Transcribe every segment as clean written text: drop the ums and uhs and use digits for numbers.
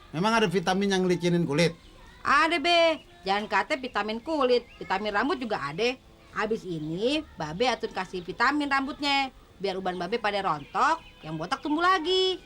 Memang ada vitamin yang licinin kulit? Ada be, jangan kata vitamin kulit, vitamin rambut juga ada. Habis ini Babe Atun kasih vitamin rambutnya, biar uban Babe pada rontok, yang botak tumbuh lagi.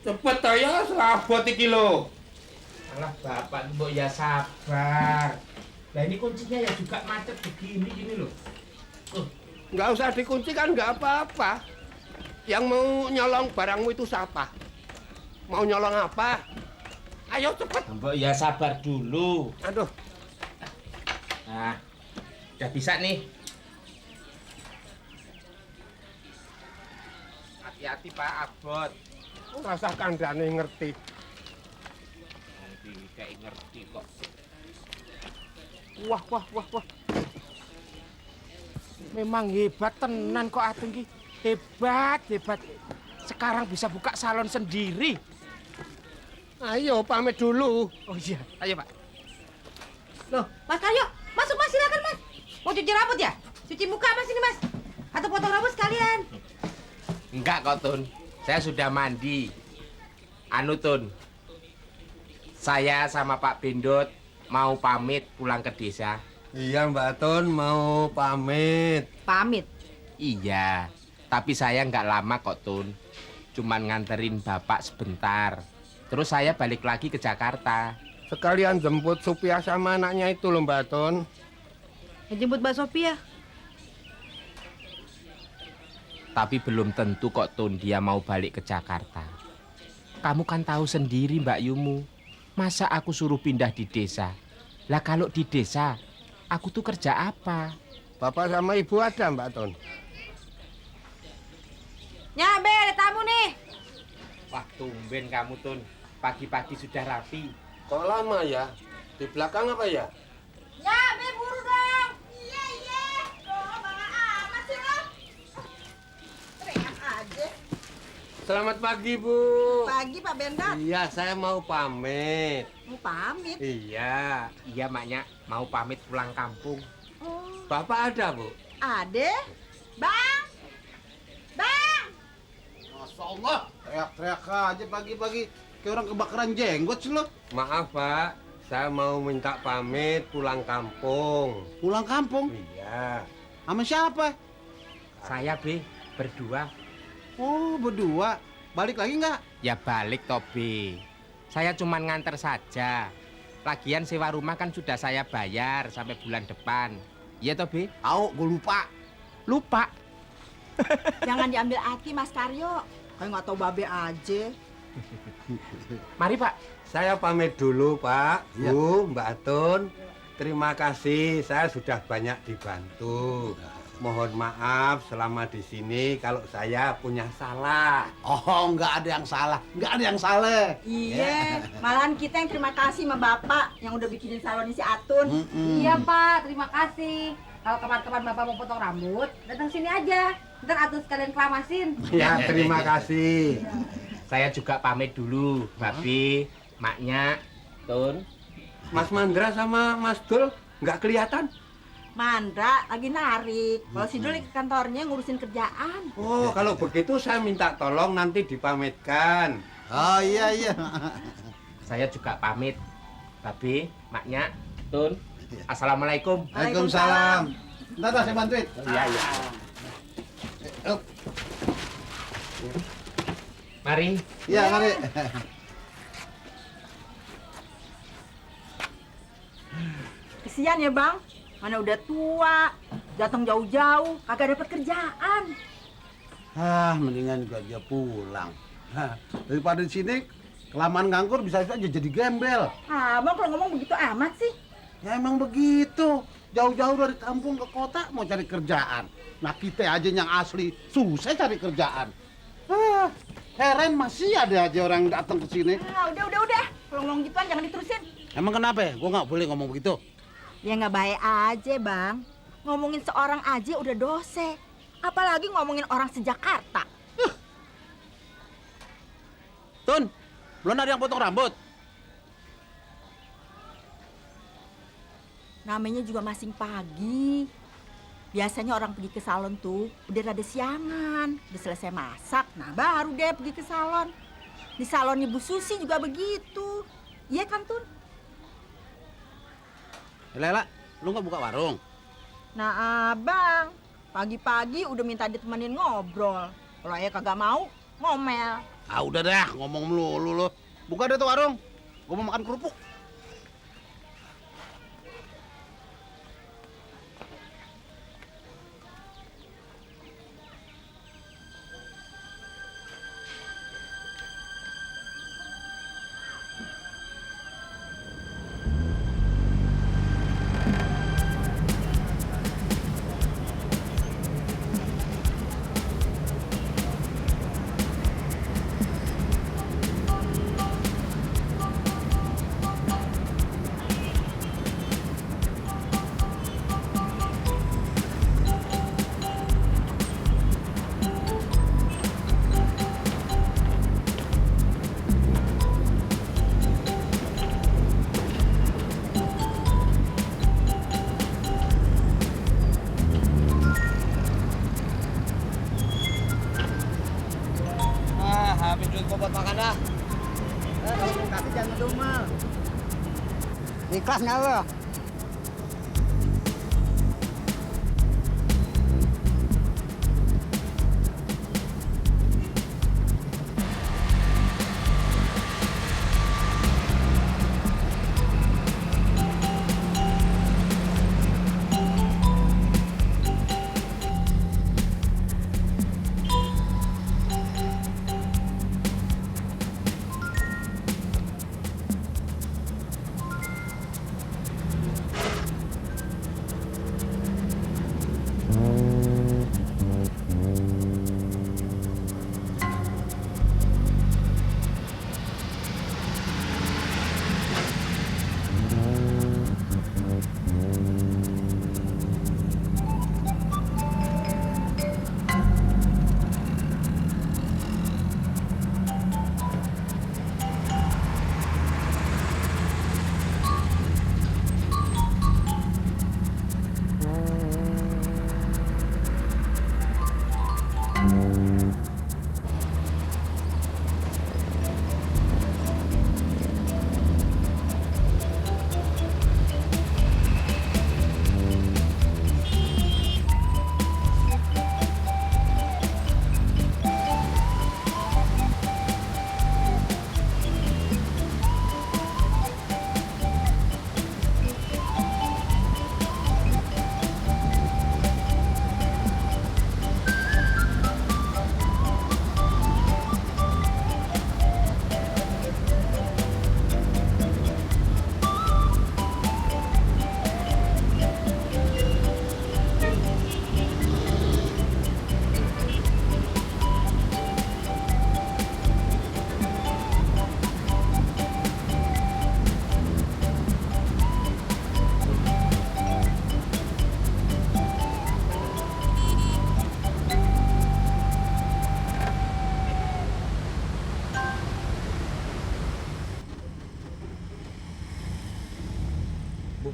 Cepet toh ya, serabot iki lho. Alah bapak mbok ya sabar. Nah ini kuncinya ya juga macet begini gini loh. Nggak usah dikunci kan nggak apa-apa. Yang mau nyolong barangmu itu siapa? Mau nyolong apa? Ayo cepet. Mbok ya sabar dulu. Aduh, Nah, udah bisa nih. Hati-hati Pak Abot. rasa kandhane ngerti. Nanti kayak ngerti kok. Wah. Memang hebat tenan kok Atung ki. Hebat. Sekarang bisa buka salon sendiri. Ayo pamit dulu. Oh iya, ayo Pak. Loh, Mas Karyo, masuk Mas, silakan Mas. Mau cuci rambut ya? Cuci muka Mas ini Mas. Atau potong rambut sekalian? Enggak kok Tun, saya sudah mandi. Anu Tun, saya sama Pak Bendot mau pamit pulang ke desa. Iya Mbak Tun mau pamit. Pamit. Iya, tapi saya nggak lama kok Tun. Cuman nganterin bapak sebentar. Terus saya balik lagi ke Jakarta. Sekalian jemput Supia sama anaknya itu loh Mbak Tun. Ngejemput Mbak Sophia. Tapi belum tentu kok Tun dia mau balik ke Jakarta. Kamu kan tahu sendiri Mbak Yumu. Masa aku suruh pindah di desa? Lah kalau di desa, aku tuh kerja apa? Bapak sama Ibu ada Mbak Tun? Nyabe, ada tamu nih. Wah tumben kamu Tun, pagi-pagi sudah rapi. Kok lama ya? Di belakang apa ya? Nyabe, buru dong. Iya. Loh, bangga amat sih lo. Teriak aja. Selamat pagi Bu. Pagi Pak Bendot. Iya saya mau pamit. Mau pamit. Iya. Iya maknya mau pamit pulang kampung. Oh, Bapak ada Bu? Ade. Bang. Masya Allah, teriak-teriak aja pagi-pagi. Kayak orang kebakaran jenggot sih lo. Maaf Pak, saya mau minta pamit pulang kampung. Pulang kampung? Iya. Sama siapa? Saya Be, berdua. Oh, berdua. Balik lagi nggak? Ya balik Tobi. Saya cuman nganter saja. Lagian sewa rumah kan sudah saya bayar sampai bulan depan. Iya Tobi? Tahu, gue lupa. Lupa. Jangan diambil hati Mas Karyo. Kayak nggak tahu babe aja. Mari Pak. Saya pamit dulu Pak, Iya. Bu, Mbak Tun. Terima kasih, saya sudah banyak dibantu. Mohon maaf selama di sini kalau saya punya salah. Oh, nggak ada yang salah. Nggak ada yang salah. Iya, malahan kita yang terima kasih sama Bapak yang udah bikinin salon si Atun. Iya Pak, terima kasih. Kalau kapan-kapan Bapak mau potong rambut, datang sini aja. Ntar Atun sekalian kelamasin. Ya, terima kasih. Saya juga pamit dulu, Babi, maknya, Tun. Mas Mandra sama Mas Dul nggak kelihatan? Mandra lagi narik. Kalau si Dul ke kantornya ngurusin kerjaan. Oh, kalau begitu saya minta tolong nanti dipamitkan. Oh, iya. Saya juga pamit, Babi, maknya, Tun. Assalamualaikum. Waalaikumsalam. Ntar saya bantuin. Iya. Oh, Mari. iya, mari. Kesian ya Bang, mana udah tua, datang jauh-jauh, kagak dapat kerjaan. Mendingan juga dia pulang. Daripada di sini, kelamaan nganggur bisa aja jadi gembel. Abang kalau ngomong begitu amat sih. Ya emang begitu. Jauh-jauh dari kampung ke kota mau cari kerjaan. Nah kita aja yang asli susah cari kerjaan. Heran masih ada aja orang datang ke sini. Udah. Kalau ngomong gituan jangan diterusin. Emang kenapa ya? Gua nggak boleh ngomong begitu. Ya nggak baik aja Bang. Ngomongin seorang aja udah dosa. Apalagi ngomongin orang sejakarta. Tun, belum ada yang potong rambut. Namanya juga masing pagi. Biasanya orang pergi ke salon tuh udah rada siangan, udah selesai masak, nah baru deh pergi ke salon. Di salonnya Bu Susi juga begitu. Iya kan, Tun? Lela, lu nggak buka warung? Nah, Abang, pagi-pagi udah minta ditemenin ngobrol. Kalau ayah kagak mau, ngomel. Ah udah dah, ngomong melulu lu. Buka deh tuh warung. Gua mau makan kerupuk. Habis duit gua buat makan dah. Kalau mau kasih jangan ngedumel. Ikhlas nggak lo?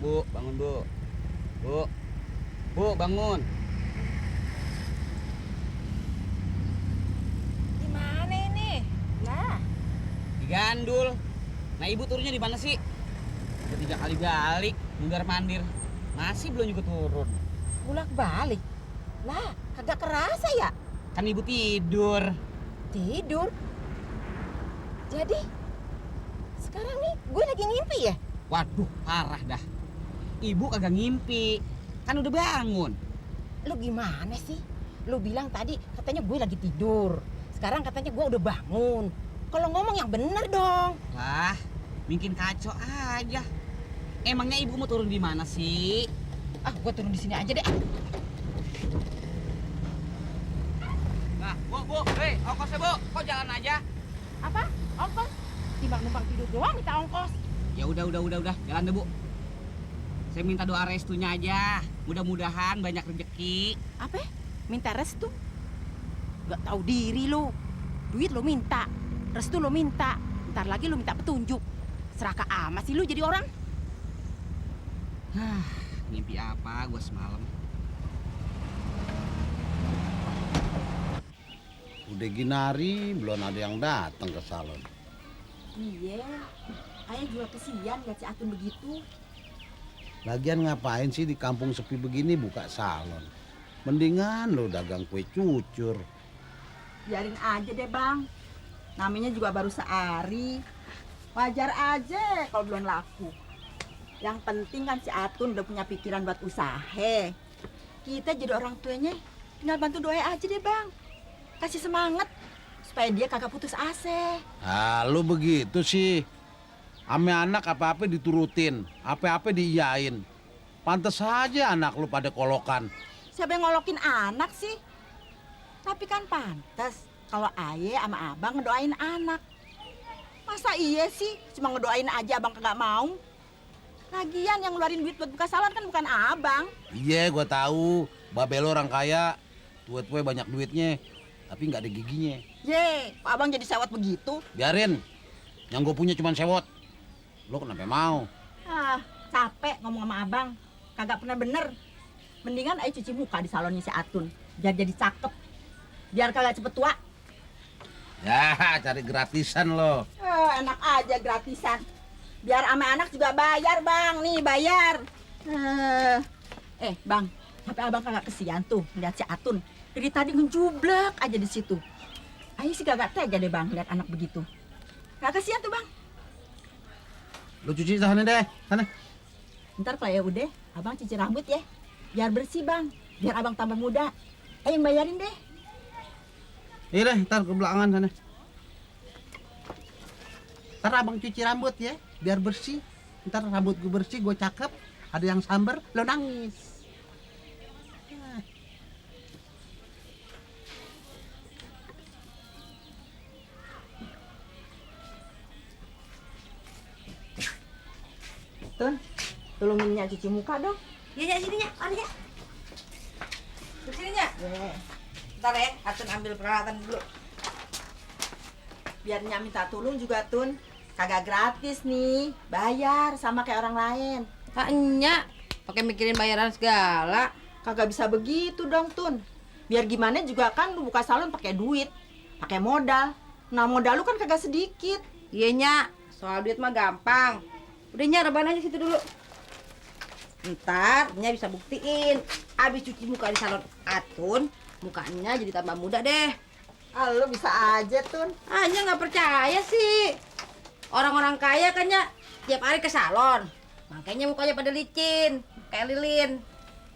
Bu, bangun Bu. Bu, bangun. Gimana ini? Lah, Di Gandul. Nah ibu turunnya di mana sih? Udah 3 kali balik, mundar mandir. Masih belum juga turun. bolak balik. Lah, kagak kerasa ya? Kan ibu tidur. Tidur. Jadi, sekarang nih gue lagi ngimpi ya? Waduh, parah dah. Ibu kagak ngimpi. Kan udah bangun. Lu gimana sih? Lu bilang tadi katanya gue lagi tidur. Sekarang katanya gue udah bangun. Kalau ngomong yang bener dong. Lah, bikin kacau aja. Emangnya ibu mau turun di mana sih? Ah, gue turun di sini aja deh. Nah, Bu, hei, ongkosnya Bu, kok jalan aja? Apa? Ongkos? Timbang numpang tidur doang minta ongkos. Ya udah, jalan deh Bu. Saya minta doa restunya aja. Mudah-mudahan banyak rezeki. Apa? Minta restu. Gak tahu diri lo. Duit lo minta, restu lo minta. Ntar lagi lo minta petunjuk. Serakah amat sih lo jadi orang. Mimpi apa gua semalam? Udah ginari, belum ada yang datang ke salon. Iya, ayah juga kesian lihat si Atun begitu. Lagian ngapain sih di kampung sepi begini buka salon? Mendingan lo dagang kue cucur. Biarin aja deh bang, namanya juga baru sehari. Wajar aja kalau belum laku. Yang penting kan si Atun udah punya pikiran buat usaha. Kita jadi orang tuanya tinggal bantu doa aja deh bang. Kasih semangat supaya dia kagak putus asa. Ah, lu begitu sih. Ame anak apa-apa diturutin, apa-apa diiyain. Pantes aja anak lu pada kolokan. Siapa yang ngolokin anak sih? Tapi kan pantas kalau ayah sama abang ngedoain anak. Masa iya sih cuma ngedoain aja abang kagak mau? Lagian yang ngeluarin duit buat buka salon kan bukan abang. Iya, gua tahu. Babe lu orang kaya, tuet-tuet banyak duitnya, tapi nggak ada giginya. Ye, kok abang jadi sewot begitu? Biarin, yang gue punya cuma sewot. Lo kenapa mau? Ah, capek ngomong sama abang. Kagak pernah bener. Mendingan ayo cuci muka di salonnya si Atun. Biar jadi cakep. Biar kagak cepet tua. Ya, cari gratisan lo. Enak aja gratisan. Biar sama anak juga bayar bang. Nih bayar. Bang, tapi abang kagak kesian tuh ngeliat si Atun. Dari tadi ngejublak aja di situ. Ayo sih kagak tega deh bang lihat anak begitu. Gak kesian tuh bang. Lo cuci sana deh, sana. Ntar kalau ya udah, abang cuci rambut ya. Biar bersih bang. Biar abang tambah muda. Ayo yang bayarin deh. Iya deh, ntar ke belakangan sana. Ntar abang cuci rambut ya, biar bersih. Ntar rambut gue bersih, gue cakep. Ada yang samber, lo nangis. Tun, tolongin Nya cuci muka dong. Ya, sini ya, mari ya. Sini ya. Ntar ya, Atun ambil peralatan dulu. Biar Nya minta tolong juga Tun. Kagak gratis nih, bayar sama kayak orang lain. Nya, pakai mikirin bayaran segala. Kagak bisa begitu dong Tun. Biar gimana juga kan lu buka salon pakai duit, pakai modal. Nah modal lu kan kagak sedikit. Iya Nya, soal duit mah gampang. Udah Nya, rebahan aja situ dulu. Ntar Nya bisa buktiin. Abis cuci muka di salon Atun, mukanya jadi tambah muda deh. Ah lu bisa aja Tun. Nya nggak percaya sih. Orang-orang kaya kan Nya tiap hari ke salon. Makanya mukanya pada licin, kayak lilin.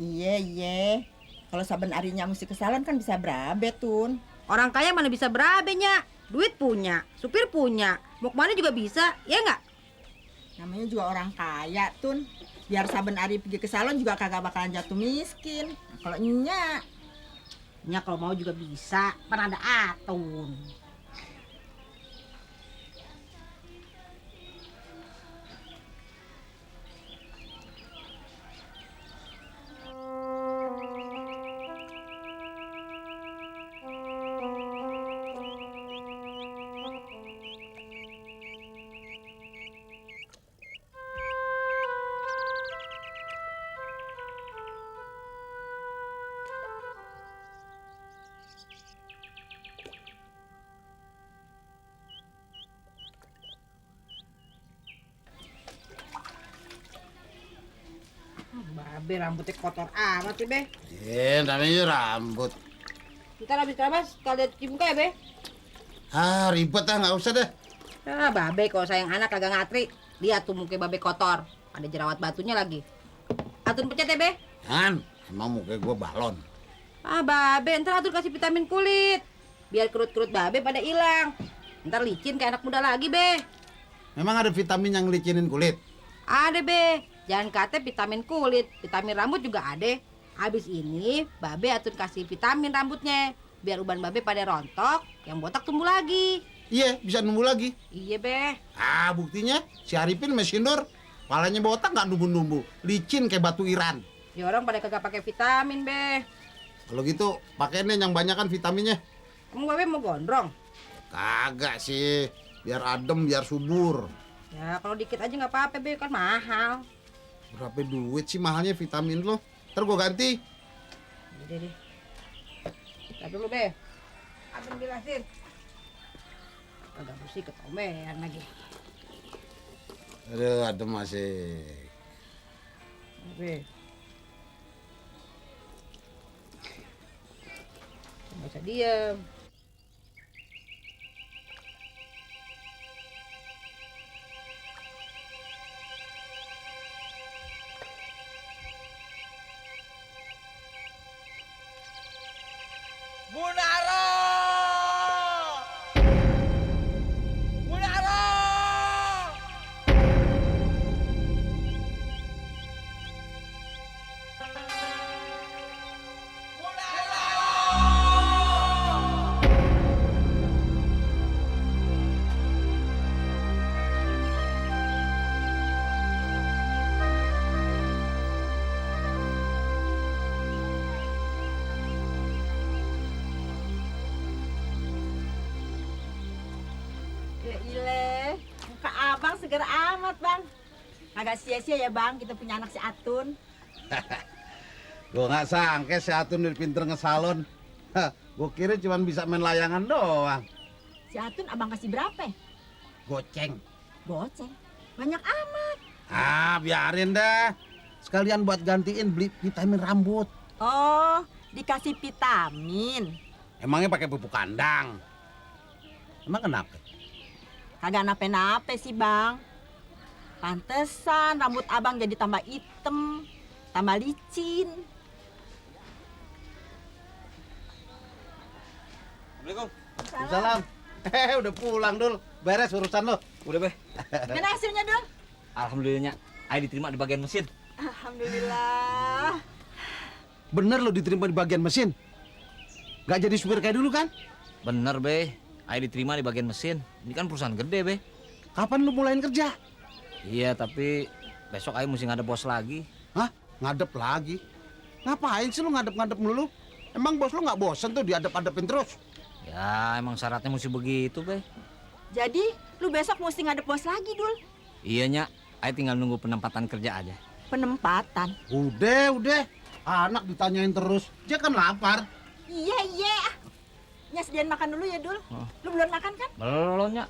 Iya. Kalau saben harinya mesti ke salon kan bisa berabe Tun. Orang kaya mana bisa berabe Nya. Duit punya, supir punya, mau kemana juga bisa, ya nggak? Namanya juga orang kaya Tun. Biar saben hari pergi ke salon juga kagak bakalan jatuh miskin. Nah, kalau Nya kalau mau juga bisa, kan ada Atun. Babe rambutnya kotor amat sih Be. Namanya rambut. Ntar habis kerabas kalian cuci muka ya Be. Ah, ribet ah, nggak usah deh. Babe kalau sayang anak kagak ngatri. Lihat tuh muka Babe kotor. Ada jerawat batunya lagi. Atun pecat ya Be. Kan, emang muka gue balon. Babe ntar Atun kasih vitamin kulit. Biar kerut-kerut Babe pada hilang. Ntar licin kayak anak muda lagi Be. Memang ada vitamin yang licinin kulit? Ada Be. Jangan kata vitamin kulit, vitamin rambut juga ada. Habis ini Babe Atun kasih vitamin rambutnya. Biar uban Babe pada rontok, yang botak tumbuh lagi. Iya, bisa numbuh lagi. Iya Be. Ah, buktinya si Arifin mesindur. Palanya botak nggak numbuh-numbuh. Licin kayak batu Iran. Ya orang pada kagak pakai vitamin Be. Kalau gitu pakai nih yang banyak kan vitaminnya. Emang Babe mau gondrong? Kagak sih, biar adem, biar subur. Ya kalau dikit aja nggak apa-apa, Be, kan mahal. Berapa duit sih mahalnya vitamin lo? Ntar gue ganti. Udah deh. Kita dulu, Be. Abang jelasin. Agak bersih ketombean lagi. Aduh, adem masih. Be. Nggak usah diem. Munaro! Munaro! Ya ile, muka abang seger amat bang. Agak sia-sia ya bang, kita punya anak si Atun. Gue nggak sangka si Atun udah pinter ngesalon. Gue kira cuma bisa main layangan doang. Si Atun abang kasih berapa? Goceng. Goceng, banyak amat. Ah, biarin dah. Sekalian buat gantiin beli vitamin rambut. Oh, dikasih vitamin. Emangnya pakai pupuk kandang? Emang kenapa? Kagak nape-nape sih bang. Pantesan rambut abang jadi tambah hitam, tambah licin. Assalamualaikum. Salam. Udah pulang Dul. Beres urusan lo. Udah, Be. Gimana hasilnya dong? Alhamdulillahnya, Ai diterima di bagian mesin. Alhamdulillah. Bener lo diterima di bagian mesin? Gak jadi supir kayak dulu kan? Bener, Be. Ai diterima di bagian mesin. Ini kan perusahaan gede, Be. Kapan lu mulain kerja? Iya, tapi besok Ai mesti ngadep bos lagi. Hah? Ngadep lagi? Ngapain sih lu ngadep-ngadep melulu? Emang bos lu nggak bosen tuh diadep-adepin terus? Ya, emang syaratnya mesti begitu, Be. Jadi lu besok mesti ngadep bos lagi Dul. Iya, Nya. Ai tinggal nunggu penempatan kerja aja. Penempatan. Udah. Anak ditanyain terus. Dia kan lapar. Iya. Nya sediain makan dulu ya Dul. Oh. Lu belum makan kan? Belum, Nya.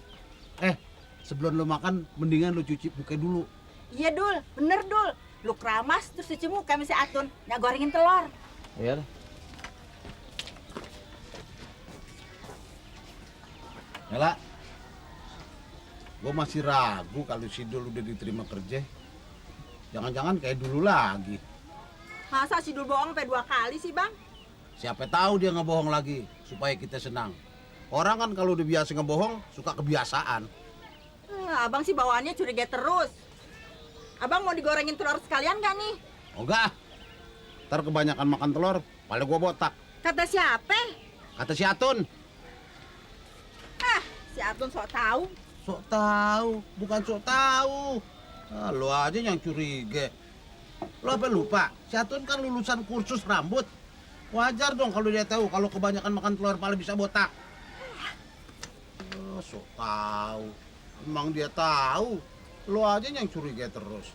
Sebelum lu makan, mendingan lu cuci muka dulu. Iya Dul, bener Dul. Lu keramas terus cuci muka sama si Atun. Nya gorengin telur. Iya. Nela, gue masih ragu kalau si Dul udah diterima kerja. Jangan-jangan kayak dulu lagi. Masa si Dul bohong sampai 2 kali sih bang? Siapa tahu dia ngebohong lagi supaya kita senang. Orang kan kalau udah biasa ngebohong suka kebiasaan. Abang sih bawaannya curiga terus. Abang mau digorengin telur sekalian gak nih? Oh enggak. Ntar kebanyakan makan telur, paling gua botak. Kata siapa? Kata si Atun. Ah, si Atun sok tahu. Sok tahu, bukan sok tahu. Ah, lu aja yang curiga. Lu apa lupa? Si Atun kan lulusan kursus rambut. Wajar dong kalau dia tahu kalau kebanyakan makan telur paling bisa botak. Oh, sok tahu. Emang dia tahu. Lu aja yang curiga terus.